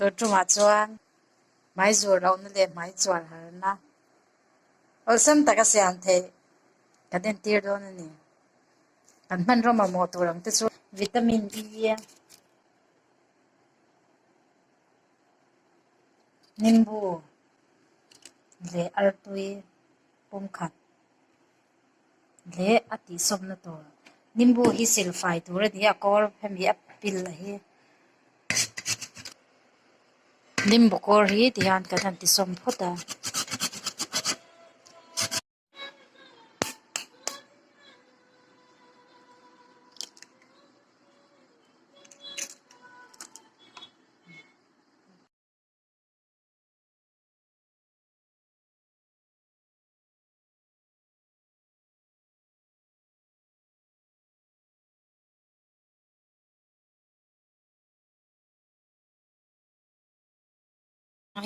Tun tumah chuan hmai zur lohna leh hmai chuar harna awlsam taka siam theih kan entir dawn a ni. Kan hmanraw mamawh tur ang te chu vitamin E, nimbu leh artui pumkhat leh a tihsawmna tur. Nimbu hi silfai tur a ni a, kawr hemi a pil a hi. Nimbu kawr hi tihian kan han tisawm phawt a.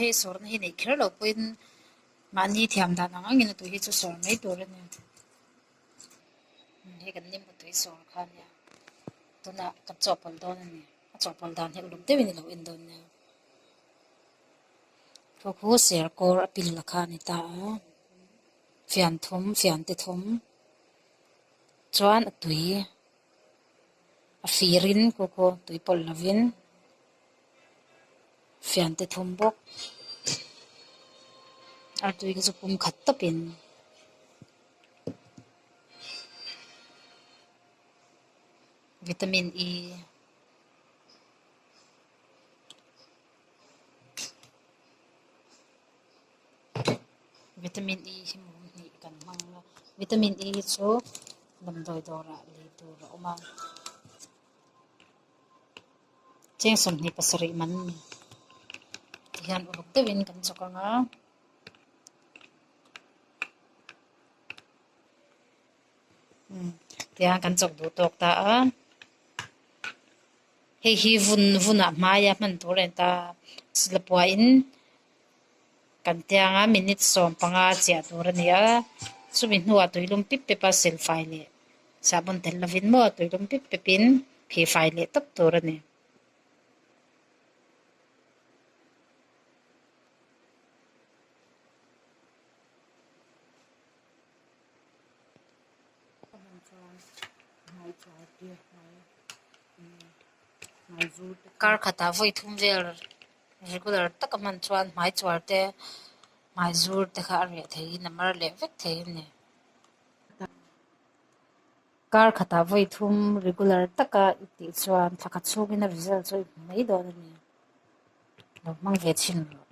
Hei sawrna hi neih kher loh pawhin mahni thiam dan ang angin a tui hi chu sawr mai tur a ni. Hei kan nimbu tui sawr kha a nia tunah kan chawhpawlh dawn a ni. A chawhpawlh dan hi uluk deuhin i lo en dawn nia. Thu khu ser kawr a pil la kha a ni ta a, fian thum fian te thum chuan a tui a firin khu khu tui pawlh lovin fian te thum bawk artui kha chu pum khat tawpin. Vitamin E. Vitamin E hi mum hnih kan hmang a, vitamin E hi chu damdawi dawrah lei tur a awm a, cheng 27 man a ni tihian uluk deuhin kan chawk ang a. Tihian kan chawk duh tawk ta a. Hei hi vun vunah hmaia hman tur a ni ta. Silapuain kan tiang a minute 15 chiah tur a ni a. Chumi hnuah tuilum pip pep a silfai leh sahbawn tel lovin maw tuilum pip pepin phihfai leh tawp tur a ni. Kar khatah vawi thum vel regular taka hman chuan hmai chuar te hmai zur te kha a reh theihin a mar leh vek thei a ni. Kar khatah vawi thum regular taka i tih chuan thla khat chhungin a result chu i hmu mai dawn a ni. Lo hmang ve chhin rawh.